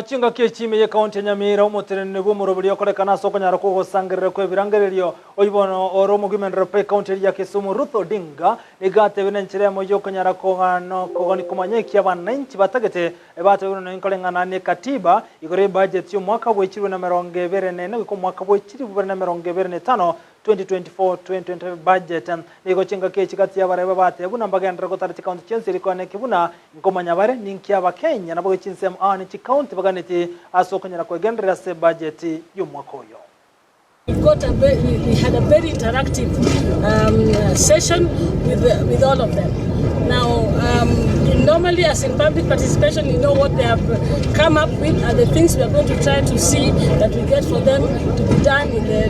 Chingaki echi ime y'Ekaunti ya Nyamira, omoteneneri bw'omoroberi okorekana ase okonyara kw'ogosangerera kw'ebirangererio, oyio bono ore omogimenero bw'Ekaunti eria ya Kisumu, Ruth Odinga, nigo atebire nenchera eyemo y'okonyara kogani komanya eki abananchi batagete, batebire buna inkoreng'ana n'ekatiba igoro y'ebudget y'omwaka bw'echiribu na emerongo ebere na ene goika omwaka bw'echiribu bibere na emerongo ebere na etano, 2024-2025 budget. Nigo chingaki echi gati y'abarebe bateba buna mbagenderere gotara chikaunti chionsi eri koeneki buna nkomanya bare ninki Abakenya naboigo chinsemo aa ne chikaunti baganetie ase okonyara kwegendereria ase ebudget y'omwaka oyo. We got a very, we had a very interactive um, session with, with all of them. Now, um, normally as in public participation, you know what they have come up with are the things we are going to try to see that we get for them to be done in the,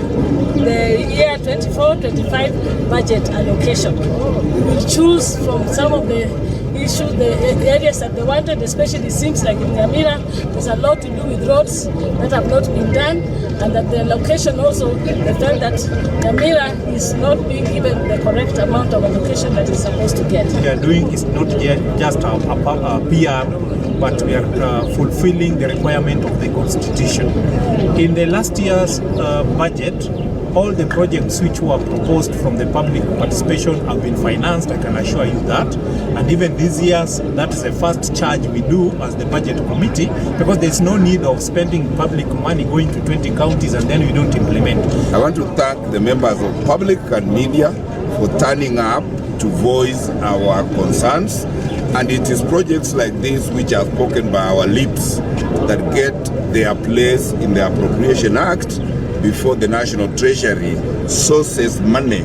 the year 24-25 budget allocation. We will choose from some of the issues, the areas that they wanted, especially it seems like in Nyamira, there's a lot to do with roads that have not been done, and that the allocation also, they felt that Nyamira is not being given the correct amount of allocation that it's supposed to get. We are doing is not just a, a, a PR, but we are fulfilling the requirement of the Constitution. In the last year's budget, all the projects which were proposed from the public participation have been financed, I can assure you that. And even this year's, that is the first charge we do as the budget committee, because there's no need of spending public money going to 20 counties and then we don't implement. I want to thank the members of public and media for turning up to voice our concerns. And it is projects like this which are spoken by our lips that get their place in the Appropriation Act before the National Treasury sources money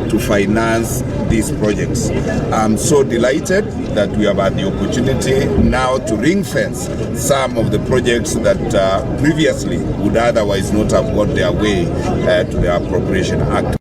to finance these projects. I'm so delighted that we have had the opportunity now to ring fence some of the projects that previously would otherwise not have got their way to the Appropriation Act.